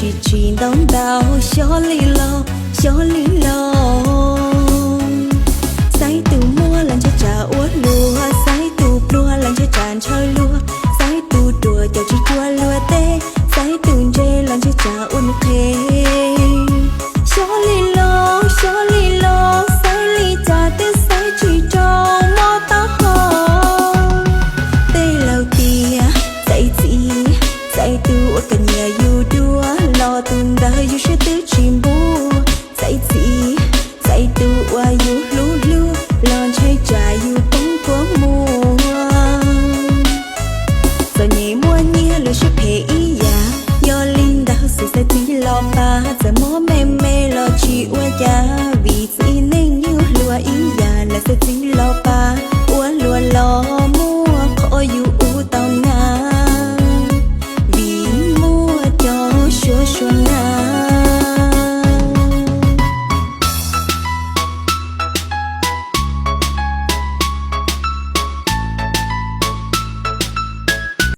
Tsis tsis ntau ntau, xyov li los, xyov li los. Xaiv tus muaj los ntshe tsam ua luag, xaiv tus pluag los ntshe tsam ntshaw luag, xaiv tus ruam caum tsis cuag luag tej, xaiv tus ntse los ntshe tsam ua nws qhev. Xyov li los, xyov li los, xaiv li cas twb xaiv tsis rau mob taub hau. Tej laus tias txais txiv, txais tus uas kawm nyiam yus dua, los tus ntawd yus siab twb tsis npuab. Txais txiv, txais tus uas yus hlub hlub, los ntshe tsam yus poob kua muag. Txom nyem muaj nyiaj los siab phem ib yam, yog li ntawd xwm xaiv txiv los pab, txawm mob me me los tsis ua cas, vim txiv neej nyuaj hluas ib yam, lawv xaiv txiv los pab, ua luag los muaj qhov yus